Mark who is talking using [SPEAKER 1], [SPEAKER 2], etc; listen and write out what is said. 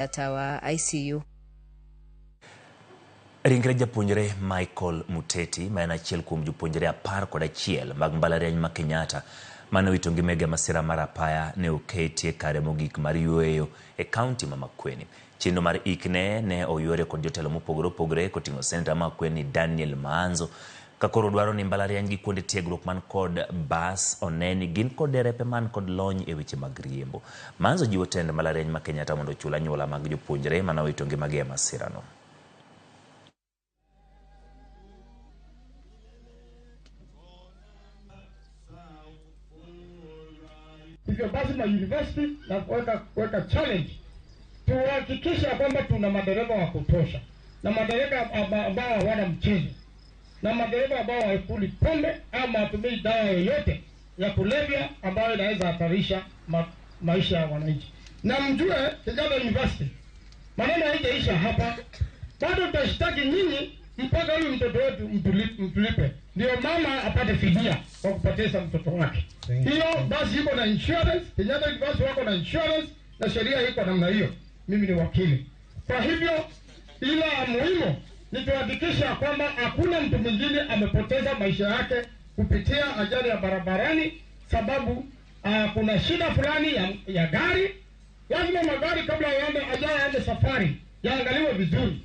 [SPEAKER 1] At our ICU.
[SPEAKER 2] Ringre japuonjre Michael Muteti, ma en achiel kuom jopuonjre 11 mag mbalariany ma Kenyatta mane owito ngimagi e masira mar apaya, ne oketie kare mogik mar yueyo e kaunti ma Makueni. Chenro mar ikne ne oyuore kod jotelo mopogore opogore koting'o Seneta ma Makueni Daniel Maanzo, ka koro dwaro ni mbalariany gi kuonde tiegruok man kod bas one ni gin kod derepe man kod lony e weche mag riembo. Maanzo jiwo tend mbalariany ma Kenyatta mondo ochul anyuola mag jopuonjre mane owito ngimagi e masirano.
[SPEAKER 3] Hivyo basi ma university na kuweka challenge tuhakikisha kwamba tuna madereva wa kutosha na madereva ambao hawana mchezo na madereva ambao hawakuli pombe ama hawatumii dawa yoyote ya kulevya ambayo inaweza hatarisha maisha ya wananchi. Na mjue Kenyatta University maneno haijaisha hapa, bado tutashtaki nyinyi mpaka huyu mtoto wetu mtulipe, ndio mama apate fidia kwa kupoteza mtoto wake. Hiyo basi iko na insurance, Kenyatta University wako na insurance na sheria iko namna hiyo. Mimi ni wakili. Kwa hivyo ila muhimu ni tuhakikisha kwamba hakuna mtu mwingine amepoteza maisha yake kupitia ajali ya barabarani, sababu kuna shida fulani ya gari. Lazima magari kabla yaende ajali yaende safari yaangaliwe vizuri.